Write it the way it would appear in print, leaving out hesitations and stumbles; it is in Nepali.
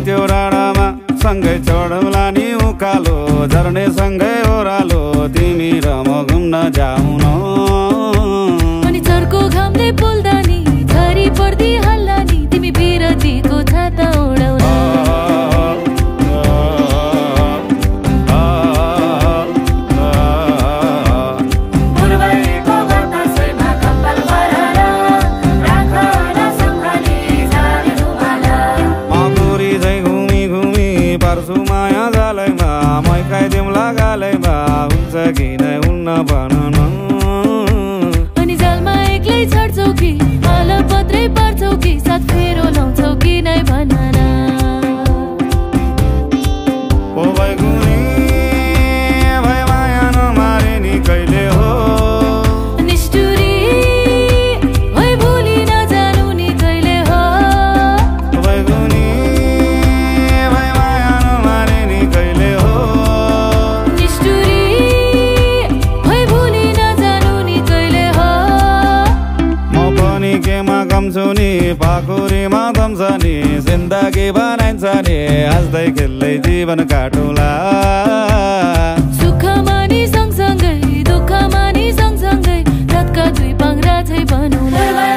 त्यो डाँडामा सँगै चढौला नि उकालो झर्ने सँगै ओह्रालो तिमी र म घुम्न जाउँ न अनि चर्को घामले पोल्दा नि झरी पर्दी हल्ला नि तिमी बिरतीको छाता ओढाउला माया जालैमा मै खाइदिउँला गालैमा हुन्छ कि नै हुन्न भन न अनि जालमा एक्लै छड्छौ कि माला पत्रै पार्छौ कि साथ फेरो लाउँछौ कि नै भन न ओ भाइ गुनी भाइ माया नमारे नि कहिले हो निष्ठुरी भाइ भुली नजानु नि कहिले हो भाइ गुनी कम्छुनी पाखुरीमा दम्छ नि जिन्दगी बनाइन्छ नि हाँस्दै खेल्दै जीवन काटुला सुखमा नि सँगसँगै दुःखमा नि सँगसँगै रातका दुई पाङ्ग्रा छै बनौला